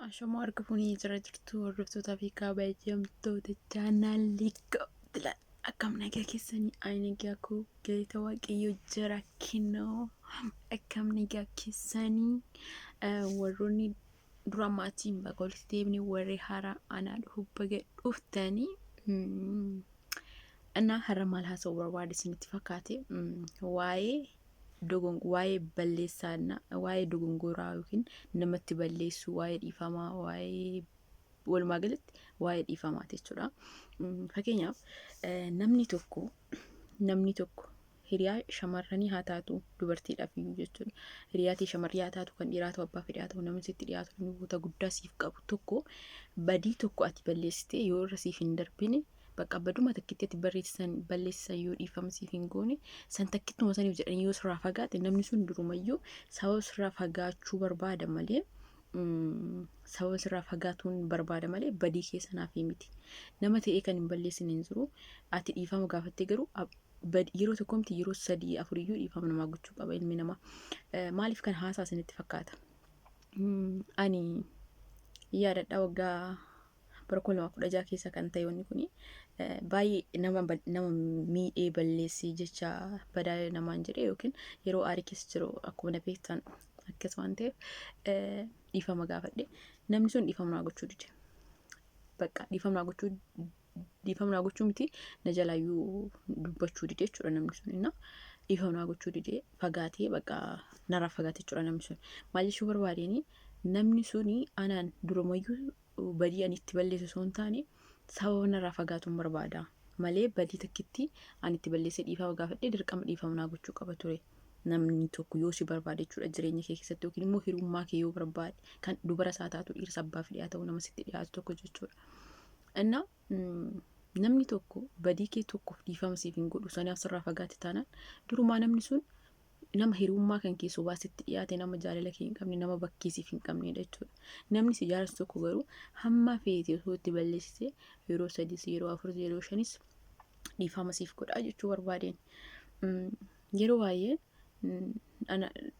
Ashamoo harka fuunee jira jirtu hordoftoota fi kabajamtoota chaanaalii Gootila. Akkam nagaa keessanii? Ani nagaa koo galata Waaqayyoo jira kennoo. Akkam nagaa keessanii? Warroonni dura maatiin baga walitti deebine, warri haaraa anaa dhufu baga dhuftanii. Innaa har'a maal haasa'uu barbaade isinitti fakkaate? Waa'ee waa'ee balleessaa, waa'ee dogongoraa yookiin namatti balleessuu, waa'ee dhiifamaa, waa'ee walumaa galatti waa'ee dhiifamaati jechuudha. Fakkeenyaaf namni tokko hiriyaa shamarranii haa taatu, dubartiidhaaf iyyuu jechuudha. Hiriyaa ta'e shamarrii haa taatu, kan dhiiraa ta'u, abbaa fedhe haa ta'u, namni sitti dhiyaatu, namni boota guddaa siif qabu tokko badii tokko ati balleessitee yoo irra siif hin darbine, bakka baduma takkitti ati barreessisan balleessisan yoo dhiifama siif hin goone, san takkittuma saniif jedhanii yoo sirraa fagaate, namni sun durumayyuu sababa sirraa fagaachuu barbaada malee, sababa sirraa fagaatuun barbaada malee badii keessa naaf miti. Nama ta'ee kan hin balleessine hin jiru. Ati dhiifama gaafattee garuu yeroo tokko miti, yeroo sadii afuriyyuu dhiifama namaa gochuu qaba ilmi namaa. Maaliif kan haasaa isinitti fakkaata? Ani yaadadha, waggaa bara 2016 keessa kan ta'e wanni kuni, baay'ee nama miidhee balleessee jecha badaa namaan jedhee yookiin yeroo aarii keessa jiru akkuma na beektan akkas waan ta'eef dhiifama gaafadhe. Namni sun dhiifama naa gochuu dide. Bakka dhiifama naa gochuu miti, na jalaayyuu dubbachuu dide jechuudha namni sun. Inna dhiifama naa gochuu dide, fagaatee, bakka narraa fagaate jechuudha namni sun. Maal jechuu barbaadeen? Namni suni anaan durumayyuu badii ani itti balleessu osoo hin taane sababa narraa fagaatuun barbaada malee, badii takkitti ani itti balleessee dhiifama gaafadhee dirqama dhiifama naa gochuu qaba ture. Namni tokko yoo si barbaade jechuudha jireenya kee keessatti, yookiin immoo hirummaa kee yoo barbaade, kan dubara isaa taatu, dhiirsa abbaa fedhe haa ta'u, nama sitti dhiyaatu tokko jechuudha. Innaa namni tokko badii kee tokkoof dhiifama siif hin godhu, sanaaf sirraa fagaate taanaan, durumaa namni sun nama hiriyummaa kan kee sobaa sitti dhiyaate, nama jaalala kee hin qabne, nama bakkee siif hin qabnedha jechuudha. Namni si jaalatu tokko garuu hamma feete osoo itti balleessite yeroo sadis, yeroo afuris, yeroo shanis dhiifama siif godhaa jechuu barbaadeen. Yeroo baay'ee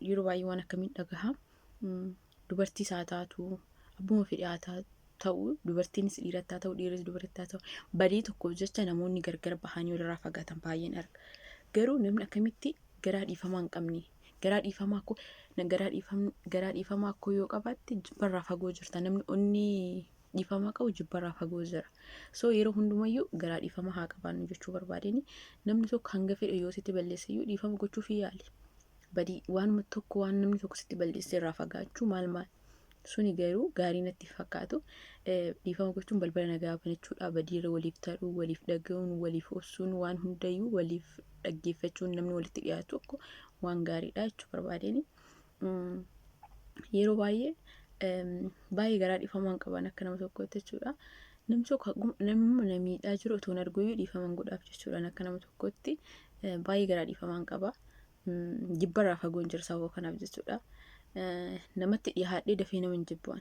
yeroo baay'ee waan akkamiin dhagaha? Dubartiis haa taatu, abbuma fedhe haa ta'u, dubartiinis dhiiratti haa ta'u, dhiirris dubartitti haa ta'u, badii tokkoof jecha namoonni gargar bahanii walirraa fagaatan baay'een arga. Garuu namni akkamitti garaa dhiifamaa hin qabne, garaa dhiifamaa akkoo yoo qabaatte jibbarraa fagoo jirta. Namni onnee dhiifamaa qabu jibbarraa fagoo jira. So yeroo hundumayyuu garaa dhiifamaa haa qabaannu jechuu barbaadeni. Namni tokko hanga fedhe yoo sitti balleesse iyyuu dhiifama gochuuf yaali. Badii waanuma tokko waan namni tokko sitti balleesse irraa fagaachuu maal maal suni garuu gaarii natti fakkaatu. Dhiifama gochuun balbala nagaa banachuudha. Badiirra waliif ta'uu, waliif dhaga'uun, waliif obsuun, waan hundayyuu waliif dhaggeeffachuun namni walitti dhiyaatu tokko waan gaariidha jechuu barbaadeni. Yeroo baay'ee baay'ee garaa dhiifamaa hin qaban akka nama tokkootti jechuudha. Namni tokko namni na miidhaa jiru otoo hin arguyyuu dhiifama hin godhaaf jechuudha. Akka nama tokkootti baay'ee garaa dhiifamaa hin qaba. Jibbarraa fagoon jira sababa kanaaf jechuudha. Namatti dhiyaadhee dafee nama hin jibbu.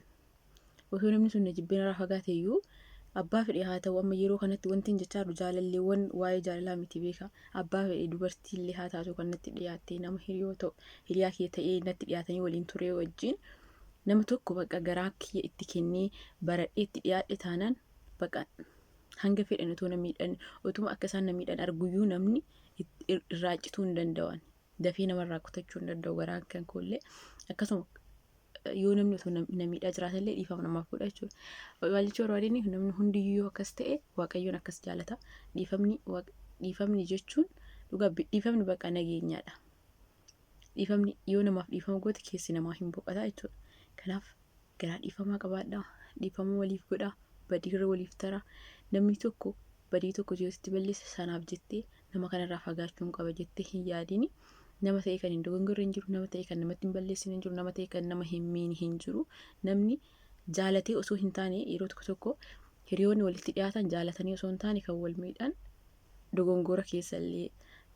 Osoo namni sun na jibbee narraa fagaate iyyuu, abbaa fedhe haa ta'u, amma yeroo kanatti wanti hin jechaa jiru jaalalleewwan waa'ee jaalalaa miti beeka. Abbaa fedhe dubartii illee haa taatu, kan natti dhiyaatte nama hiriyoo ta'u, hiriyaa kee ta'ee natti dhiyaatanii waliin ture wajjin, nama tokko bakka garaa kiyya itti kennee baradhee itti dhiyaadhe taanaan, bakka hanga fedhan otoo na miidhan, otuma akka isaan na miidhan arguyyuu, namni irraa cituu hin danda'an. Dafee namarraa kutachuu hin danda'u garaan kan koollee. Akkasuma yoo namni otoo na miidhaa jiraatallee dhiifama namaaf godha jechuudha. Maal jechuu barbaadeen? Namni hundiyyuu yoo akkas ta'e, Waaqayyoon akkas jaalata. Dhiifamni jechuun dhugaa dhiifamni bakka nageenyaadha. Dhiifamni yoo namaaf dhiifama goote keessi namaa hin boqotaa jechuudha. Kanaaf garaa dhiifamaa qabaadhaa. Dhiifama waliif godhaa. Badiirra waliif taraa. Namni tokko badii tokko yoo sitti balleesse, sanaaf jettee nama kanarraa fagaachuun qaba jettee hin yaadini. Nama ta'e kan hin dogongorre hin jiru. Nama ta'e kan namatti hin balleessine hin jiru. Nama ta'e kan nama hin miine hin jiru. Namni jaalatee osoo hin taane, yeroo tokko tokko hiriyoonni walitti dhiyaatan jaalatanii osoo hin taane kan wal miidhan, dogongora keessa illee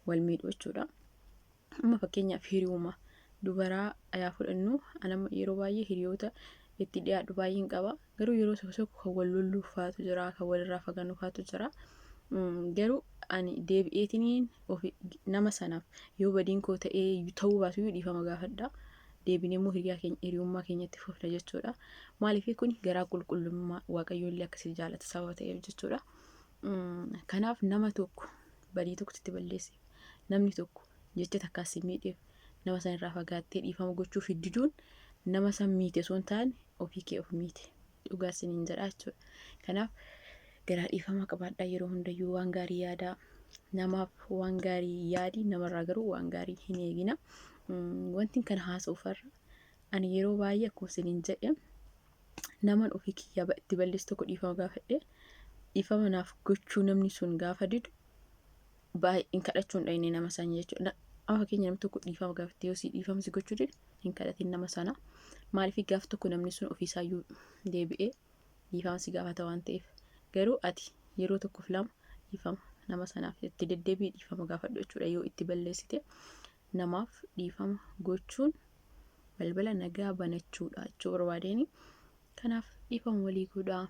wal miidhu jechuudha. Amma fakkeenyaaf hiriyuma dubaraa yaa fudhannu, anama yeroo baay'ee hiriyoota itti dhiyaadhu baay'een qaba. Garuu yeroo tokko tokko kan wal lolluufaatu jira, kan walirraa fagaannufaatu jira. Garuu ani deebi'eetiniin ofi nama sanaaf yoo badiin koo ta'ee ta'uu baatu iyyuu dhiifama gaafadha. Deebinee immoo hiriyaa keenya hiriyummaa keenyatti fufna jechuudha. Maaliif kun garaa qulqullummaa Waaqayyoon illee akkasii jaalata sababa ta'eef jechuudha. Kanaaf nama tokko badii tokko sitti balleesseef, namni tokko jecha takkaa si miidheef, nama san irraa fagaattee dhiifama gochuuf diduun nama san miite osoo hin taane ofii kee of miite. Dhugaa isiniin jedha jechuudha. Kanaaf garaa dhiifama qabaadhaa, yeroo hundayyuu waan gaarii yaadaa. Namaaf waan gaarii yaadi, namarraa garuu waan gaarii hin eegina. Wanti kana haasa'uufarra ani yeroo baay'ee akkuma isiniin jedhe naman ofii kiyyaa itti balleessu tokko dhiifama gaafadhe, dhiifama naaf gochuu namni sun gaafa didu baay'een kadhachuu hin dhayne nama sana jechuudha. Amma fakkeenya namni tokko dhiifama gaafatte, yoo si dhiifama si gochuu dide hin kadhatin nama sana. Maaliif gaaf tokko namni sun ofiisaayyuu deebi'ee dhiifama si gaafata waan ta'eef. Garuu ati yeroo tokkoof lama dhiifama nama sanaaf itti deddeebi'i dhiifama gaafadhu jechuudha yoo itti balleessite. Namaaf dhiifama gochuun balbala nagaa banachuudha jechuu barbaadeeni. Kanaaf dhiifama walii godhaa.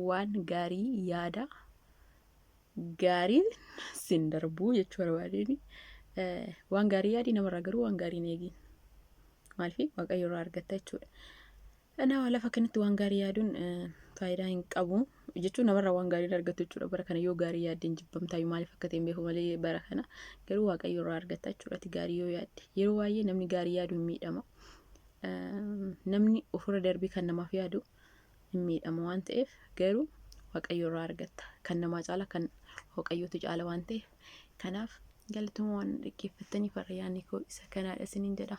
Waan gaarii yaada, gaariin sin darbuu jechuu barbaadeeni. Waan gaarii yaadii, namarraa garuu waan gaarii hin eegin. Maaliif Waaqayyo irraa argatta jechuudha. Nama lafa kanatti waan gaarii yaaduun faayidaa hin qabu jechuun namarraa waan gaarii argattu jechuudha. Bara kana yoo gaarii yaadde hin jibbamtaayyuu, maaliif akka ta'e hin beeku malee bara kana garuu Waaqayyo irraa argatta jechuudha. Ati gaarii yoo yaadde, yeroo baay'ee namni gaarii yaadu hin miidhama. Namni ofirra darbii kan namaaf yaadu hin miidhama waan ta'eef, garuu Waaqayyo irraa argatta. Kan namaa caala kan Waaqayyootu caala waan ta'eef. Kanaaf galatuma waan dhaggeeffattaniif har'a yaadni koo isa kanaadha isiniin jedha.